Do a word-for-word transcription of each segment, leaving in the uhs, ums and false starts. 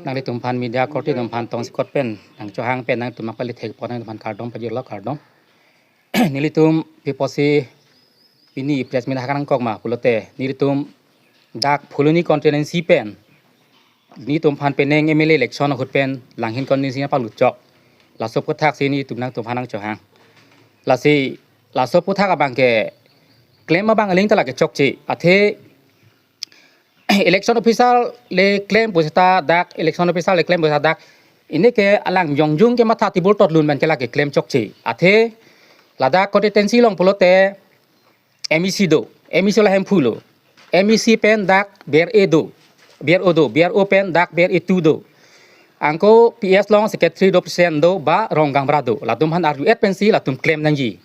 Nanglitum aphan media korte atum aphan tongsekot pen nangchohang pen nangtum aphan le thekpo nangtum aphan kardom pajirlo, kardom. Nelitum pi apotsi pini press meet hakan nangkok ma pulote, nelitum dak Phuloni constituency pen nelitum aphan penang M L A election ahut pen Langhin constituency nangpalut chok. Laso aputhak si nelitum nangtum aphan nangchohang. Lasi laso aputhak abang ke klem abang aling ta lake chokche. Athe election officer le klem pusita dak, election officer le klem pusita dak, ini ke alang jongjung kematha tibul tot lun pen ke lake klem chokche. Athe ladak constituency along pulote M E C do, M E C la Hemphu lo. M E C pen dak B R A do, B R O do, B R O pen dak B R A two do. Anke P S along secretary do, president do, ba rong gaonbura do. Latum aphan arju-et pensi latum klem nangji.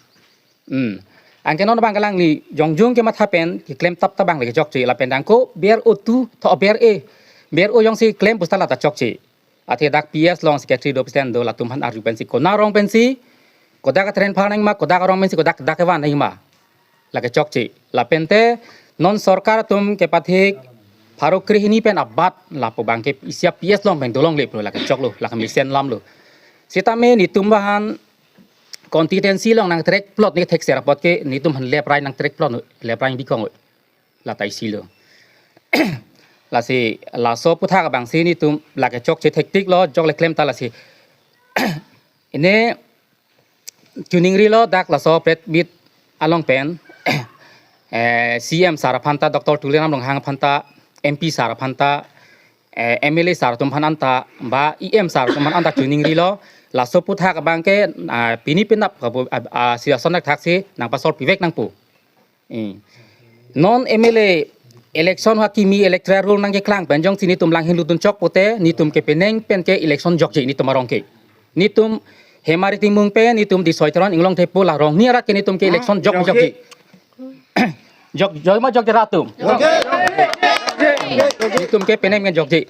Hmm. Anke non abang ke alangli jongjung kematha pen keklem tap tap abang lake chokche, lapen anke B R O two tho B R A, B R O jongsi klem pusita lata chokche. Athe dak P S along secretary do, president do, latum aphan arju pensi konat arong pensi, kodak atren phar nangma, kodak arong pensi, kodak dak kevan nangma, lake chokche. Lapente non sorkar atum kepathik pharo krehini pen abat lapu abang ke isi a P S along pen dolongle pulo, lake choklo, lake mesen alam lo. Sitame nelitum aphan constituency along nangtrek plot ne thekser apot ke nelitum aphan left right nangtrek plot, left right bikong lata isi lo. Lasi laso aputhak abang si nelitum lake chokche thektik lo, jok le klem ta lasi. Ini chuningrilo dak laso press meet along pen, eh, C M sir aphan ta, Doctor Tuliram Ronghang aphan ta, M P sir aphan ta, eh, M L A sir atum aphan anta, ba E M sir atum aphan anta chuningrilo, laso aputhak abang ke, ah, pini penap kapu, ah, ah, si ason dak thak si nangpasol pivek nangpo. Eh. Non M L A election ha kimi electoral roll nangkeklang pen jongsi nelitum Langhin lutdun chok pote, nelitum ke penang pen ke election jokje nelitum arong ke. Nelitum Hemari Timung pen, nelitum Disoy Teron, Inglong Thepo la rong ni arat ke nelitum ke election jok jokje. Jok, jok ma jokje rat atum. Nelitum ke penang pen jokje.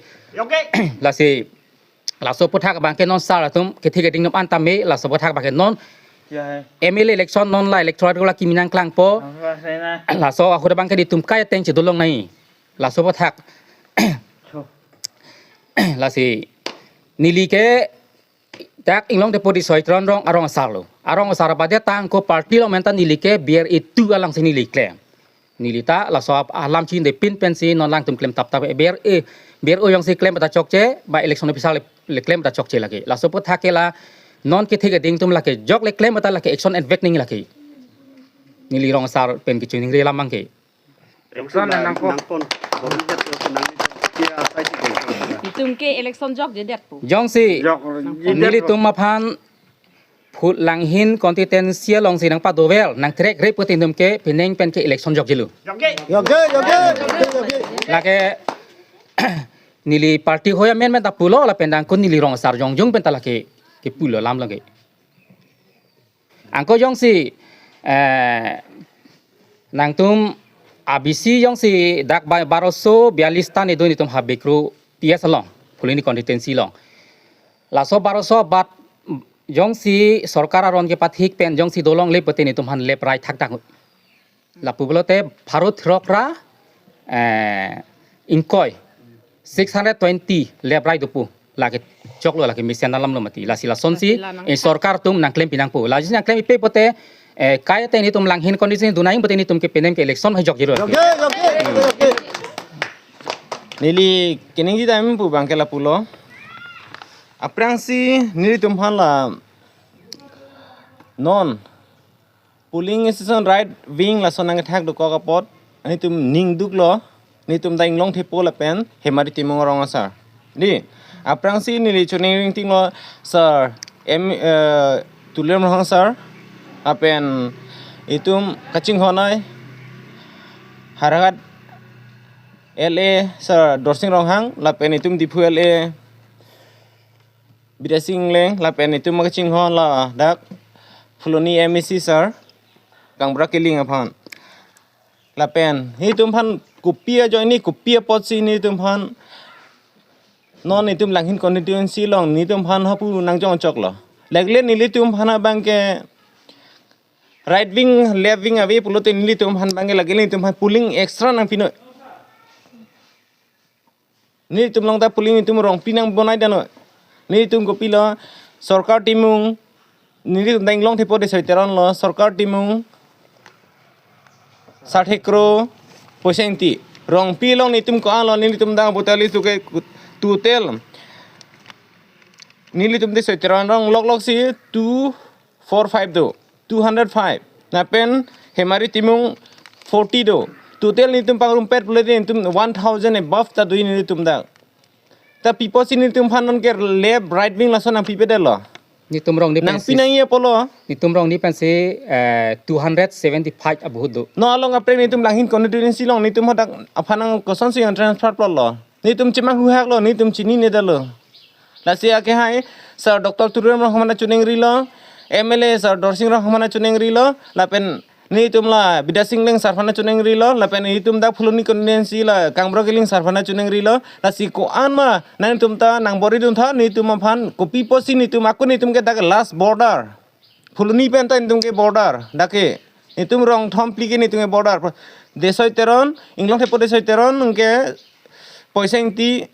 Lasi laso aputhak abang ke non sir atum kethek keding atum anta me, laso aputhak abang ke non M L A election non la electoral roll la kimi nangklangpo. Laso ahut abang ke nelitum kai ateng chedolong nai. Laso aputhak. Lasi neli ke dak Inglong Thepo Disoy Teron rong arong asar lo. Arong asar abade tang ko party along pen ta neli ke B R A two along si neli klem. Neli ta laso ap-, alam chinine pin pensi non alangtum klem tap tap, eh, B R A, B R O jongsi klem ta chokche, ba election officer le, le klem ta chokche lake. Laso aputhak ke la non kethek keding atum lake jok le klem ta lake action advek ning lake. Neli rong asar pen kechiningri alam abang ke. Action nangkok. Itum ke election jokjedet po. Jongsi nelitum aphan Phul Langhin constituency along si nangpadover, nangtrek re pote nelitum ke penang pen ke election jokjelo. Jokje, jokje, jokje. Lake neli party hoi amen pen ta pulo lapen dang ko neli rong asar jongjung pen ta lake kepulo alam lake. Anke jongsi, eh, nangtum A B C jongsi dak ba-, baroso bialis ta nedo nelitum ha Bekru P S along, Phuloni constituency along. Laso baroso abat jongsi sorkar aron kepathik pen jongsi dolongle pote nelitum aphan left right thakthak. Lapu pulote pharo throk ra, eh, ingkoi, six hundred twenty left right dopo. Lake choklo, lake mesen alam lo mati. Lasi lasonsi, eh, sorkar atum nangklem pinangpo. Lasi nangklem ipe pote, eh, kai ateng nelitum Langhin constituency dunai pote nelitum ke penang ke election hai jokjelo. Jokje, jokje, jokje. Neli keningjeji time pu abang ke lapulo. Aphrangsi nelitum aphan la non polling station right wing lason nangkethak dokok apot, nelitum ning duklo, nelitum ta Inglong Thepo lapen Hemari Timung arong asar. Di, aphrangsi neli chuning ringtinglo, sir, em, eh, Tuliram Ronghang sir, lapen itum kachinghon ai, Howraghat L A sir Dorsing Ronghang, lapen itum Diphu L A Bidya Sing Engleng, lapen itum kachinghon ladak Phuloni M A C sir, Kangbura Killing aphan. Lapen nelitum aphan kopi ajoine, kopi apotsi nelitum aphan non itum Langhin constituency along nelitum aphan hapu nangjong choklo. Lagle nelitum aphan abang ke right wing, left wing ave pulote nelitum aphan abang ke lagle nelitum aphan polling extra nangpinoi. Nelitum along ta polling nelitum Rongpi nang bonai dano. Nelitum kopilo, Sorkar Timung, nelitum dang Inglong Thepo Desoi Teron lo, Sorkar Timung sarthe kro poisa ingti. Rongpi along nelitum ko-an lo, nelitum dang voter list ke total nelitum Desoi Teron arong lok lok si two four five do, two hundred five. Lapen Hemari Timung forty do. Total nelitum pangrumpet pulote nelitum one thousand above ta do nelitum dang. Ta pi apotsi nelitum aphan non ke left right wing lason nangpipedetlo. Nelitum Rongni nangpi pensi nangji apotlo. Nelitum Rongni pensi, eh, two hundred seventy-five abahut do. Non along kaprek nelitum Langhin constituency along nelitum hadak aphan nang kosonsi nang transfer plotlo. Nelitum chemanghu haklo, nelitum chininedetlo. Lasi akehai Sir Doctor Tuliram Ronghang aphan nang choningri lo, M L A Sir Dorsing Ronghang aphan nang choningri lo, lapen nelitum la Bidya Sing Engleng sir aphan nang choningri lo, lapen nelitum dak Phuloni constituency la Kangbura Killing sir aphan nang choningri lo. Lasi ko-an ma nangtum ta nang bor-idun tha, nelitum aphan kopi apotsi nelitum ako nelitum ke dak last border. Phuloni pen ta nelitum ke border. Dak ke nelitum rong thom phli ke nelitum ke border. Desoi Teron, Inglong Thepo Desoi Teron ke poisa ingti,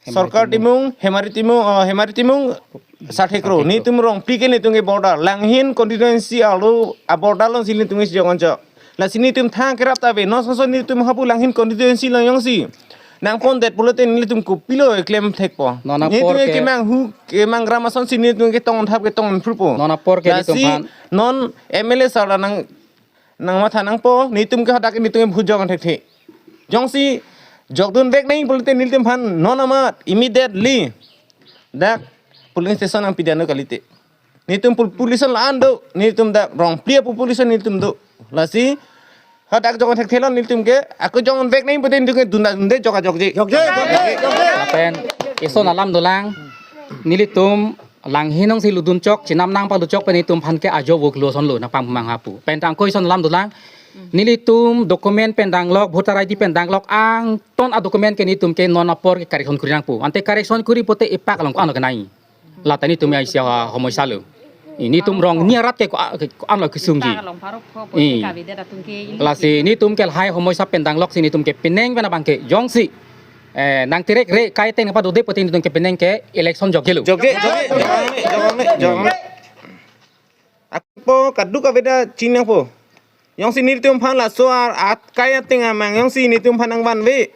Hemari Sorkar Timung. Timung, Hemari Timung, oh, Hemari Timung sarthe kro. Sarthe kro. Nelitum Rongpi ke nelitum ke border. Langhin constituency arlo a border alongsi nelitum ke jok-an chok. Lasi nelitum thang kerap ta ave. Non sonson nelitum hapu Langhin constituency along jongsi nangpondet pulote nelitum kopilo klem thekpo. Non apor nelitum ke kemanghu kemangram asonsi nelitum ke tong thap ke tong phrupo. Non apor ke nelitum lasi aphan non M L A sir la nang nangmatha nangpo, nelitum ke hadak nelitum ke bhut jok-an thekthe. Jongsi jokdun vek nangji pulote nelitum aphan non amat immediately dak polling station nangpidetnon kalite. Nelitum pol-, population la-an do, nelitum dak Rongpi a-population nelitum do. Lasi hadak jok-an thekthe lo nelitum ke, ako jok-an vek nangji pulote nelitum ke dunda dunde jok-a jokje. Jokje, jokje, jokje. Lapen ison alam dolang, nelitum Langhin alongsi lutdun chok, chenam nang palutchok pen nelitum aphan ke ajo vok lo ason lo nangpangmang hapu. Pen tangko ison alam dolang. Nelitum document pen danglok, voter I D pen danglok, angton a-document ke nelitum ke non apor ke correction kuri nangpo. Ante correction kuri pote epak along ko-an lo kenai. Lata nelitum ya isi a-homosya lo. Nelitum Rongni arat ke ko-, ko-an lo kesungji. Epak along parok po, I. Pote kavedet atum ke ili. Lasi nelitum ke lahai homosya pen danglok si nelitum ke penang pen abang ke jongsi eh, nang terek re kai teng padode pote nelitum ke penang ke election jokjelo. Jokje, jokje, jokje, jokje, jokje. Ako kaduk avedet chinangpo. Jongsi nelitum aphan laso ar-, at kai ateng amang jongsi nelitum aphan nangvanve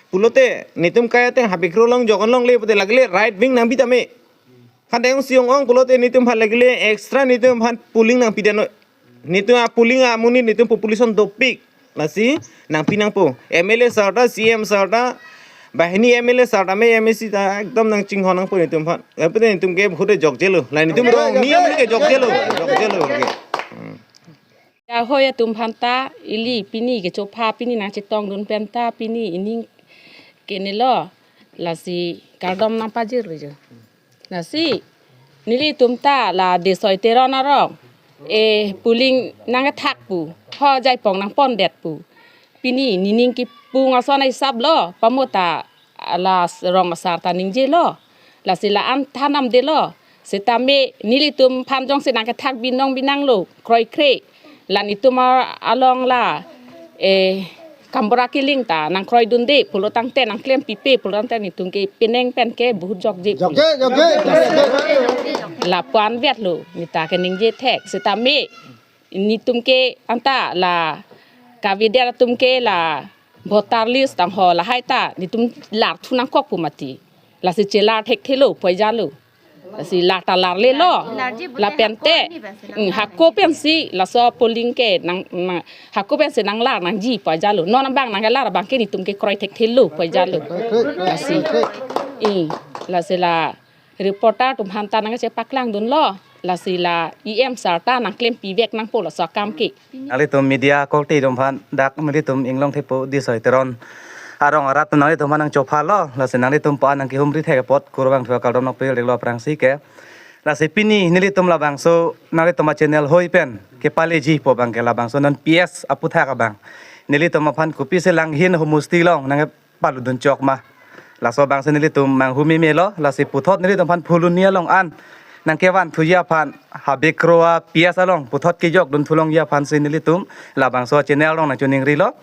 pulote nelitum kai ateng habikro along jok-an longle pote lagile right wing nangpi tame. Hadak jongsi ong-ong pulote nelitum aphan lagile extra nelitum aphan polling nangpidetnon. Nelitum a-polling amonit nelitum population dopik. Lasi nangpi nangpo. M L A sir ta, C M sir ta, banghini M L A sir ta, M A C ta, ekdom nangchinghon nangpo nelitum aphan. Lapen nelitum ke bhut jokjelo. La nelitum Rongni amonit ke jokjelo. Jokjelo ke. Hmm. Ya hoi atum aphan ta ili pini kechopha pini nangchetongdun pen ta pini ining kenelo. Lasi kardom nangpajirlo jo. Lasi nelitum ta la Desoi Teron arong, eh, polling nangkethak pu, ho jaipong nangpondet pu. Pini nening kipung ason hisap lo, pamo ta la rong asar ta ningjelo. Lasi la-an than namdelo. Setame nelitum aphan jongsi nangkethak binong binong lo, kroikre. La nelitum along la, eh, Kangbura Killing ta nangkroidunde pulo tangte, nangklempipe pulo tangte nelitum ke penang pen ke bhut jokje. Jokje, jokje, jokje. Lapu-an vetlo, neta ke ningje thek. Setame nelitum ke anta la kavedet atum ke la voter list tangho lahai ta nelitum larthu nangkok pu mati. Lasi chelar thekthelo, poijalo. Lasi lar ta larlelo. Larji pute lapen hako te, ni pensi nang hmm, hako pensi laso polling ke nang, nang, hako pensi nanglar nangji poijalo. Non abang nanglar abang ke nelitum ke kroi thekthelo poijalo. Lasi, i, lasi la reporter atum aphan ta nangchepaklangdun lo. Lasi la E M sir ta nangklempivek nangpo laso akam ke. Nanglitum media korte atum aphan dak nanglitum Inglong Thepo Desoi Teron arong arat nanglitum aphan nangchopha lo, lasi nanglitum aphan nangkehumri thek apot kurvangthu akardom nangpajir-iklo aphrangsi ke. Lasi pini nelitum labangso nanglitum a-channel hoi pen kepaleji pu abang ke labangso non P S aputhak abang. Nelitum aphan kopisi Langhin homosti along nangpalutdun chok ma. Laso abangsi nelitum manghu meme lo, lasi puthot nelitum aphan Phuloni along an nangkevan thuji aphan, Habe Kro a P S along puthot kejok dun thulongji aphan si nelitum labangso channel along nangchiningrilo.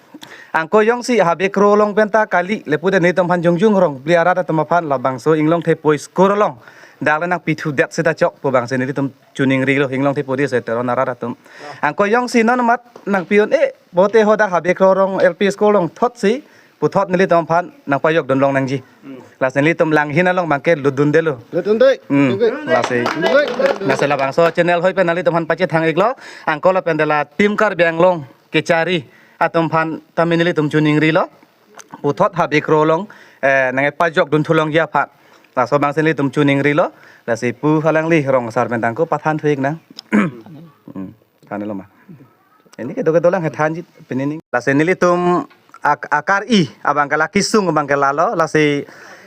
Angko jongsi Habe Kro along penta kali le pute nelitum aphan jongjong Rongpli arat atum aphan labangso Inglong Thepo school along dak le nangpithudet seta chok pu abang si nelitum chiningrilo, Inglong Thepo Desoi Teron arat atum. Angko jongsi non mat nangpi-un-e pute hadak Habe Kro along L P school along thotsi puthot nelitum aphan nangpajok dunlong nangji. Lasi nelitum Langhin along abangke lutdundelo. Lutdunde. Hmm. Lasi. Lutdunde. Lasi labangso channel hoi pen nelitum aphan pachethang-iklo. Angko lapen dela Team Karbi Anglong kechari atum aphan tame nelitum chiningrilo. Puthot Habe Kro along, eh, nangkepajok dun thulongji aphan. Laso abang si nelitum chiningrilo. Lasi pu halangli rong asar pen tangko pathan thu-ik nang. Hmm. Thanlo ma. Ini kedo kedo lang hethanji pini ning. Lasi nelitum ak- akar-i abang ke la kesung abang ke lalo, lasi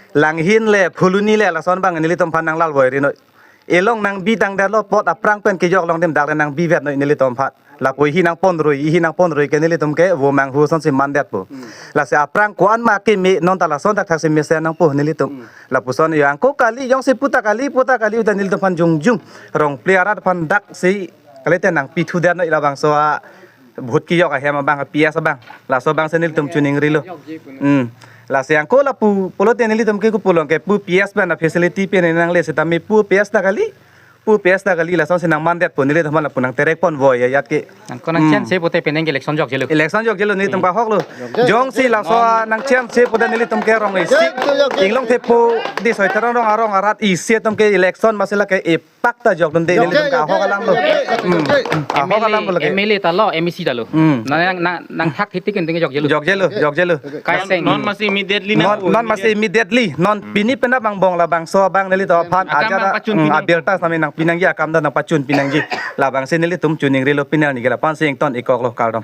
Langhin le Phuloni le lason abang nelitum aphan nanglalvoi rinoi. Elong nangbi tangdetlo, pot aphrang pen kejok along adim dak le nangbivetnoi nelitum aphan. Lapu ihi nangponrui, ihi nangponrui ke nelitum ke vo manghu asonsi mandetpo. Lasi aphrang ko-an ma keme non ta lason thakthak si mesen nangpo nelitum. Lapuson yo angko kali jongsi puta kali, puta kali uta nelitum aphan jongjong Rongpli arat aphan daksi kalite nangpithudetnoi labangso a vote kejok ahem abang, P S abang. Laso abang si nelitum chiningrilo. Hmm. Lasi angko lapu pulote nelitum ke kopulong ke pu P S abang a facility pen nangle sitame pu P S ta kali. Pu P S ta kali lason si nangmandetpo, nelitum aphan lapu nangterekponvoi ajat ke. Angko nang Hmm. chance pute penang election jokjelo. Election jokjelo nelitum Hmm. kahoklo. Jongsi laso Non- nang chance pute nelitum ke rong isi. Inglong Thepo Desoi Teron rong arong arat isi atum ke election masila ke epak ta jokdunde Jokje, nelitum ke ahok jokje, alamlo. jokje, Hmm. jokje. Ahok alamlo lake. M L A ta lo, M A C ta lo. Hmm. Nang nang nang thak hitik inting jokjelo. Jokjelo, jokjelo. Kaiseng. Non masi immediately na. Non, non masi immediately. Non Hmm. pini penap angbong labangso abang nelitum aphan Akam ajara, abang pachun hmm, pining. Abirta sami nangpi nangji, akam ta nangpachunpi nangji. Labang si nelitum chiningrilo, pini arni ke lapu-an si ington-ikkoklo, kardom.